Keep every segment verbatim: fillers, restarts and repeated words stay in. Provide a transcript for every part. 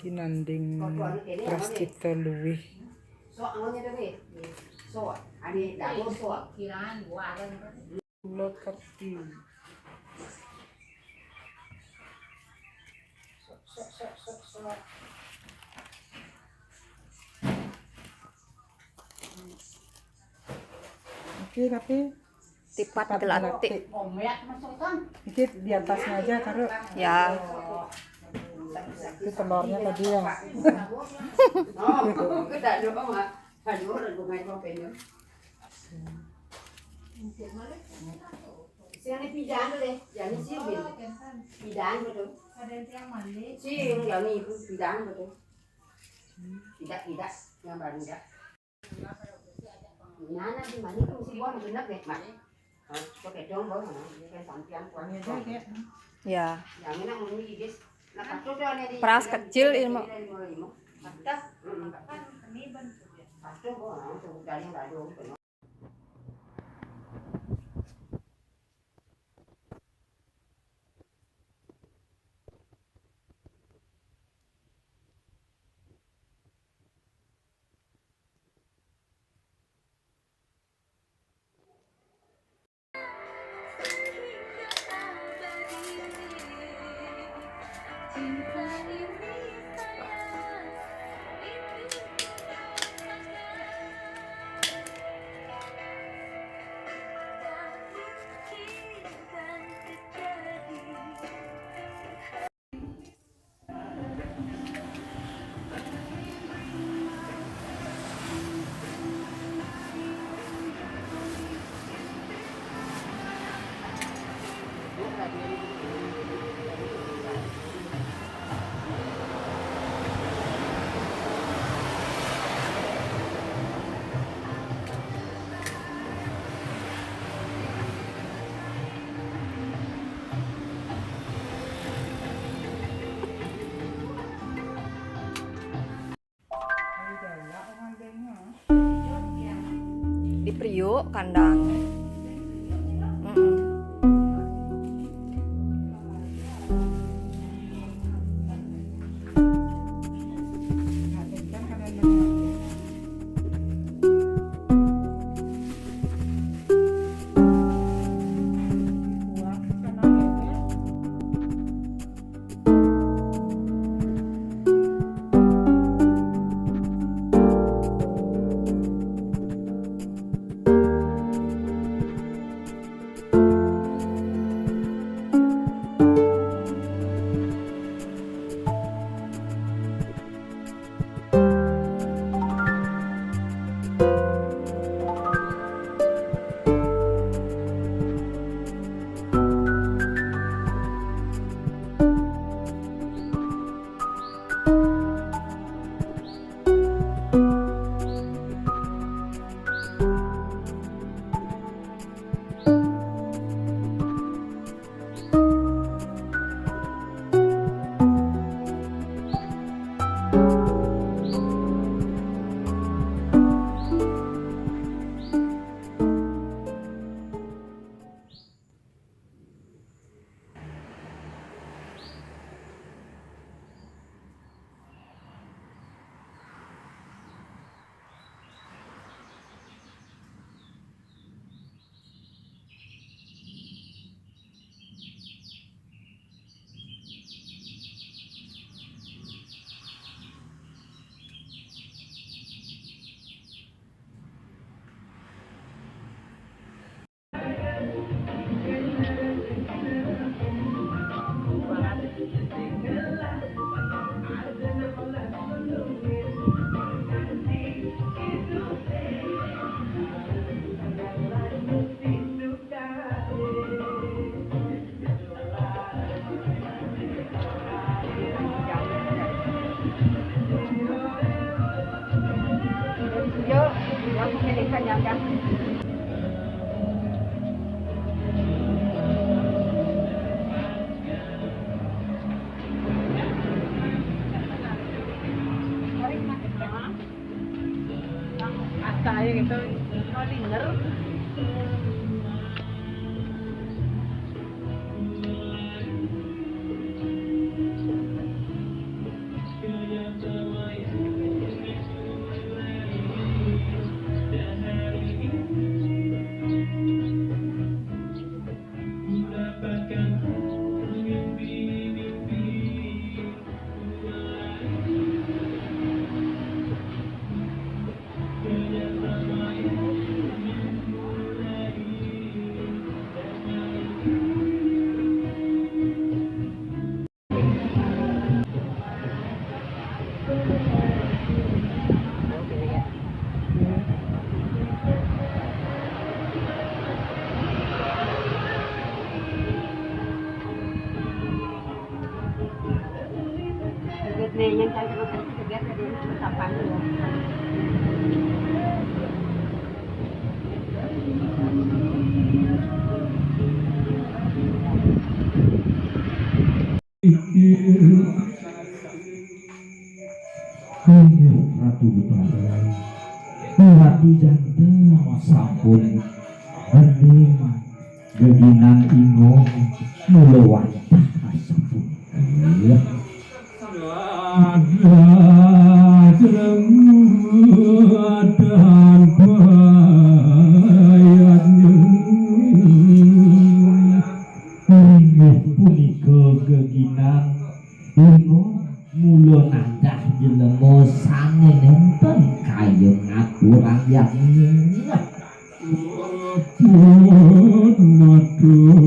Iki nanding prastita luwih. Kula kerti. Oke, tapi tipat gelatik. Iki di atasnya aja taruh. Ya. Itu telurnya tadi ya. Sing ini pindahan to, Dek. Jane sing pindahan to. Sing yang ibu pindahan to. Tidak, tidak, yang baru tidak. Nah, nanti mandi kan mesti buang genep deh, Mak. Hah? Kok kedong, Bang? Ini kan sampian kuat. Ya. Yang ini muni, Dek. Nah, patuh tuh, ada di Peras kecil, ilmu. Patuh. Mm-mm. Patuh, Bang. Tuh, dari yang lalu. Di Priuk kandang. Mm-mm. Asahe gitu, kuliner. Inggih, Ratu Betara. Ratu Janda sampun gending geginan ingong mula wantah sapunika. Sadah jreng dan bayadnya. Inggih punika geginan ingong mula nanggah jelema sane nenten kayun ngaturang yadnya. Pun matur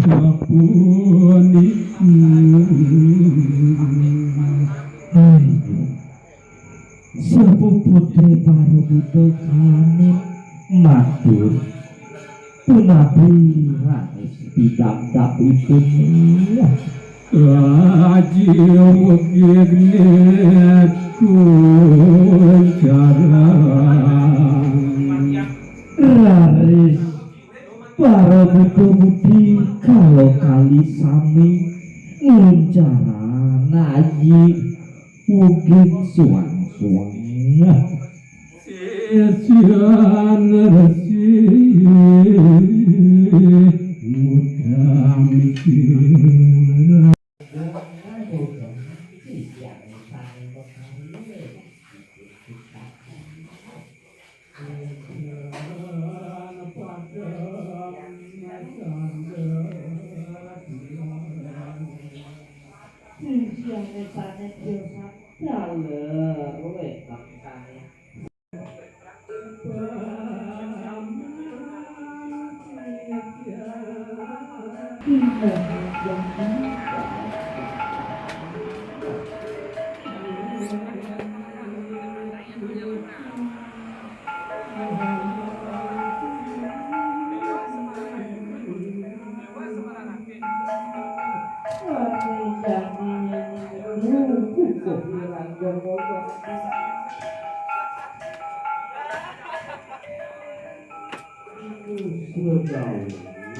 sapuniki. Sepuputre para buta kane matur punapi raris Tapi itu Aji wegene kuncaran. Raris para muda-mudi kala kali sami nguncaran aji weging suang-suang. Sesyan Resi Muda Mikir.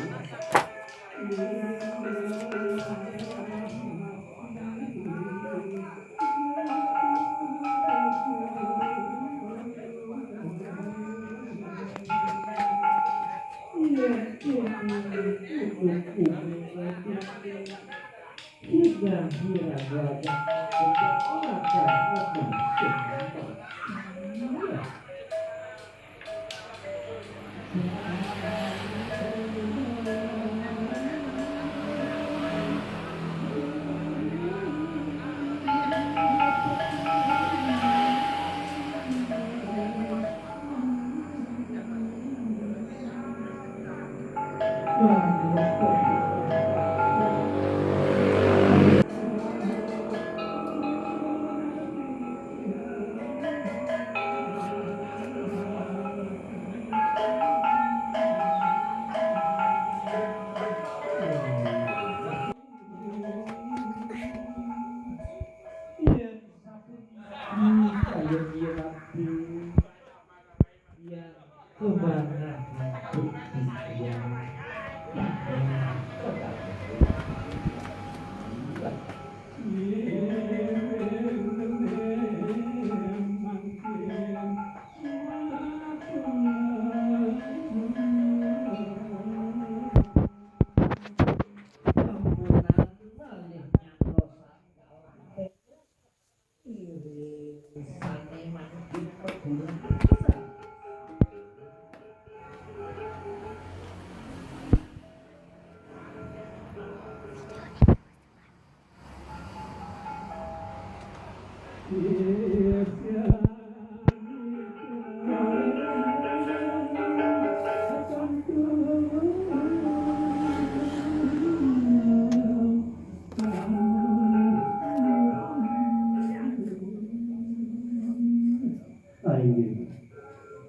Ayo.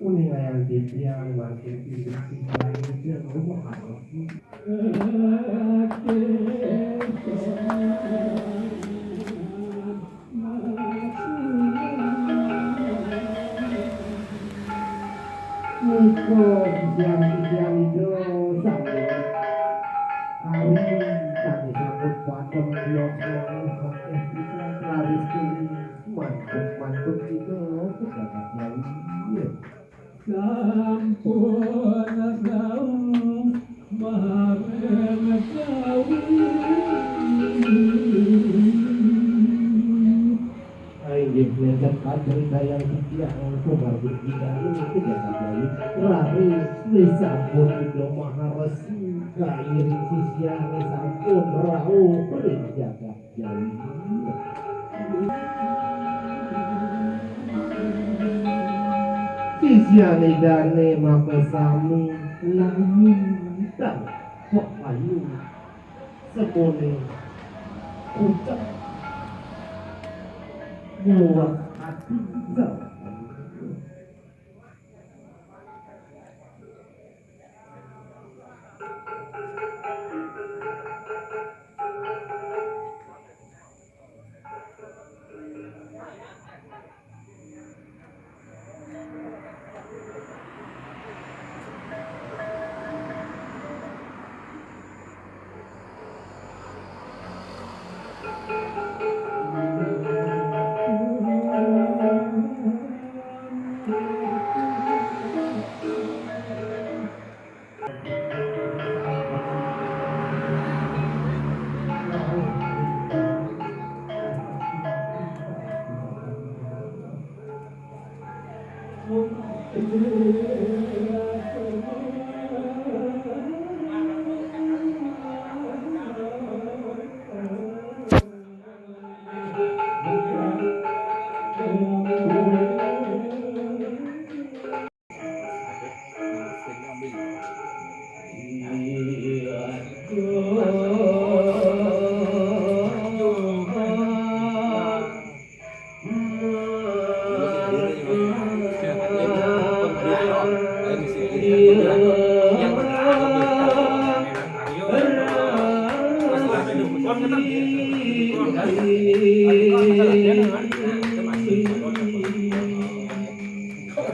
Uning ayang titiang mangkin idup sing langit yang rumah. Niko titiang titiang itu sampai hari kami sambut pakem bios laris kuning. Mantap, mantap itu, kita kasihan. Sampun rauh marang Jawi. Inggih, ngénten kaceritayang titiang Kumar Budinalu, Jagat Jawi. Raris sampun Ida Maharesi kairing sisiané sampun rauh ring jagat. Sisian Idané makasami layu tang kok ayu semoné pucet luwes ati.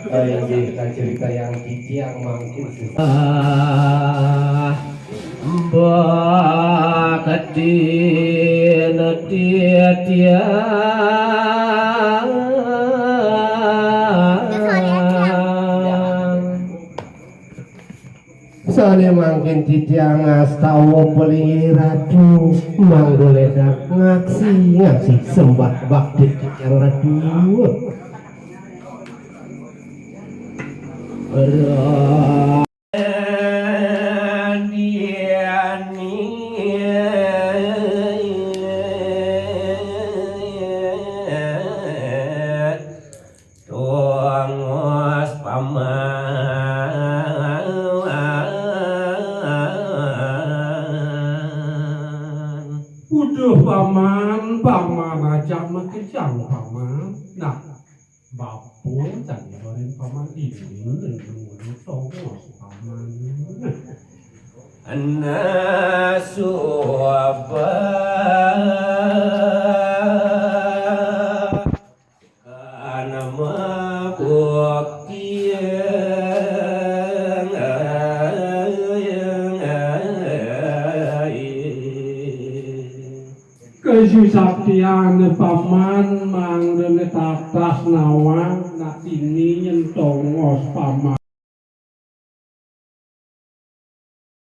Inggih, kaceritayang titiang mangkin sesah. Ah, bakti titiang. Sané mangkin titiang ngastawa pelinggih Ratu, mangda lédang ngaksi, ngaksi sembah bakti titiang Ratu. Tongos paman. Uduh paman, paman ajak makejang paman. Nah, bapa cang ibarin paman dini nunggu tongos paman. Nah. Nasuba. Kana mabukti. Kasusaktian paman mangdané tatas nawang natini nyentongos paman.